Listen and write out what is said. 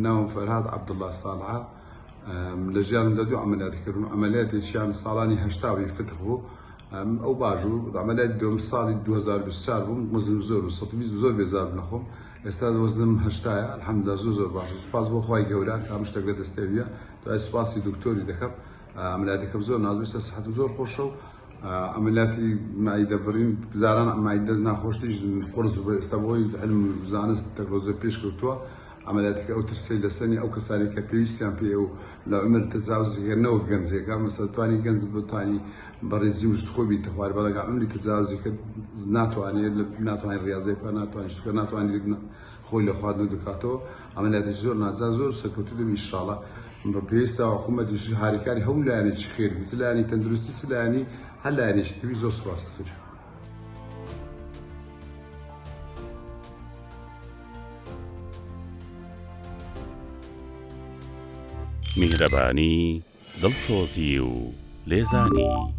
ناوم فەرهاد عەبدوڵا ساڵحە لە ژیانمدا دوو عەمەلیاتی کردم عەمەلیاتێکیان ساڵانی 80 بوو فتق بوو ئەو باش بوو عەمەلیاتی دووەم ساڵی 2024 بووم وەزنم زۆر بوو 120 زۆر بێزار بوو لە خۆم ئێستا وەزنم هەشتایە الحمدلله زۆر زۆر باشە سوپاس بۆ خوای گەورە کە هەموو شتێک لە دەستێویە دوای سوپاسی دکتۆری دەکەم عەمەلیاتەکەم زۆر نازوو ئێستا سحەتم زۆر خۆشە و عەمەلیاتی مەعیدە بڕین جاران مەعیدە ناخۆشتریش قورس بوو ئێستا بەهۆی علم و زانست تەکنۆلۆژیا پێشکەوتووە عەمەلیاتەکە ئەو ترسەی لەسەر نیە ئەو کەسانەی کە پێویستیان پێیە و لە عومر تەجاوزی کرد نەوەک گەنجێکە مەسەلەن توانی گەنج بتوانی بەڕێزی وشت خۆی بیتە خوار بەڵام عومری تەجاوزی کرد ناتوانێت ناتوانێت ڕیاضەی بکات ناتوانێت شت بکات ناتوانێت خۆی لە خواردن دوورکاتەوە عەمەلیاتێکی زۆر ناجا زۆر سەرکەوتوو دەبی ئیشاڵا پێویستە حکوومەتیش هاریکاری هەموو لایەنێکی خێر بی چ لایەنی تەندروستی چ لایەنی هەر لایەنێکی تری زۆر سوپاس تر. میهرەبانی، دڵسۆزی و لێزانی.